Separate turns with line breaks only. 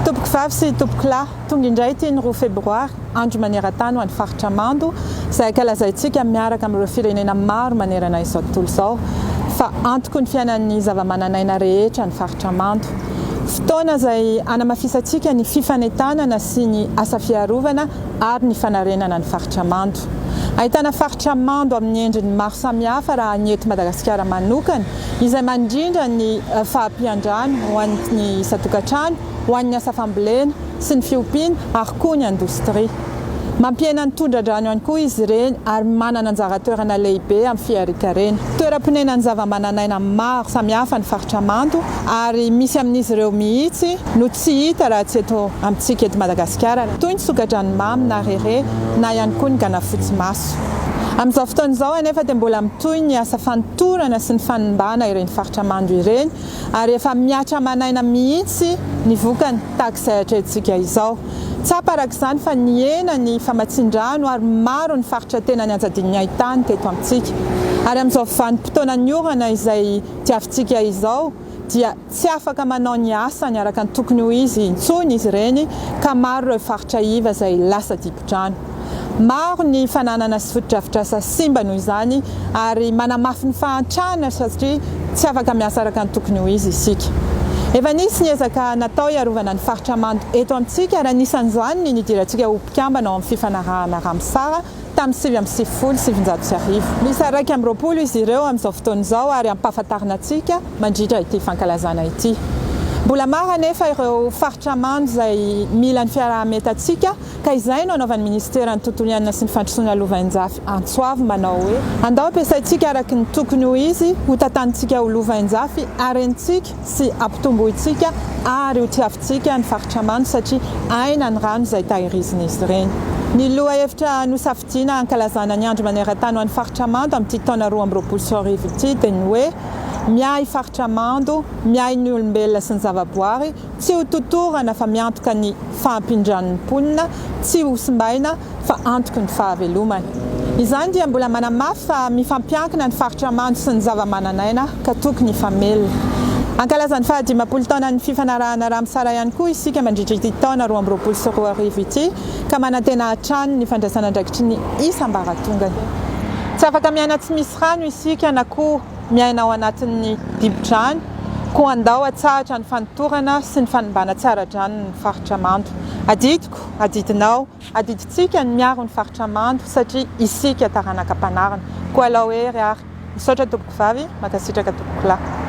Tompoko vavy sy tompoko lahy, tonga indray ity ny 2 febroary, andro maneran-tany ho an'ny faritra mando, izay ankalazaintsika miaraka amin'ireo firenena maro manerana izao tontolo izao, fa antoky ny fiainan'ny zava-manan'aina rehetra ny faritra mando. Fotoana izay hanamafisantsika ny fifanentanana sy ny asa fiarovana ary ny fanarenana ny faritra mando. Ahitana faritra mando amin'ny endriny maro samihafa raha ny eto Madagasikara manokana, izay mandrindra ny fahampian-drano ho an'ny isan-tokantrano, ho an'ny asa fambolena sy ny fiompiana ary koa ny indostria. Mampihena ny tondra-drano ihany koa izy ireny ary manana anjara toerana lehibe amin'ny fiharian-karena. Toeram-ponenan'ny zavamananaina maro samihafa ny faritra mando ary misy amin'izy ireo mihitsy no tsy hita raha tsy eto amintsika eto Madagasikara, toy ny soka-dranomamy na rere na ihany koa ny ganafotsy maso. Amin'izao fotoana izao anefa dia mbola mitohy ny asa fanotorana sy ny fanimbana ireny faritra mando ireny ary efa mihatra aman'aina mihitsy ny vokany tahaka izay atrehintsika izao. Tsapa araka izany fa nihena ny famatsian-drano ary maro ny faritra tena nianjadian'ny haintany teto amintsika. Ary amin'izao vanim-potoanan'ny orana izay diavintsika izao dia tsy afaka manao ny asany araka ny tokony ho izy intsony izy ireny ka maro ireo faritra iva izay lasa dibo-drano. Maro ny fananana sy fotodrafitrasa simba noho izany ary manamafy ny fahantrana satria tsy afaka miasa araka ny tokony ho izy isika. Efa nisy ny ezaka natao hiarovana ny faritra mando eto amintsika ary anisan'izany ny nidirantsika ho mpikambana ao amin'ny fifanarahana Ramsar tamin'ny 1999. Miisa 21 izy ireo amin'izao fotoana izao ary ampahafantarina antsika mandritra ity fankalazana ity. Mbola maro anefa ireo faritra mando izay mila ny fiaraha-mientantsika Ka izay no anaovan'ny Minisiteran'ny Tontolo Iainana sy ny Fandrosoana Lovainjafy antso avo manao hoe, Andao ampiasaintsika araka ny tokony ho izy, ho tantanintsika ho lovainjafy, harentsika sy ampitombointsika ary ho tiavintsika ny faritra mando satria aina ny rano izay tahirizin'izy ireny. Ny lohahevitra nosafidiana hankalazana ny Andro maneran-tany ho an'ny faritra mando amin'ity taona 2022 ity dia ny hoe, Miahy faritra mando, miahy ny olombelona sy ny zavaboary, Tsy ho totorana fa miantoka ny fahampian-dranon'ny mponina, tsy ho simbaina fa antoky ny fahavelomana. Izany dia mbola manamafy fa mifampiankina ny faritra mando sy ny zava-manan'aina ka tokony hifamelona. Hankalaza ny fahadimampolo taonan'ny fifanarahana Ramsar ihany koa isika mandritra ity taona 2022 ity ka manantena hatrany ny fandraisan'andraikitry ny isam-baratongany. Tsy afaka miaina tsy misy rano isika na koa. miaina ao anatin'ny dibo-drano, koa andao hatsahatra ny fanotorana sy ny fanimbana tsy ara-drano ny faritra mando. Adidiko, adidinao, adidintsika ny miaro ny faritra mando satria isika taranaka mpanarina. Koa alao hery ary. Misaotra tompoko vavy, mankasitraka tompoko lahy.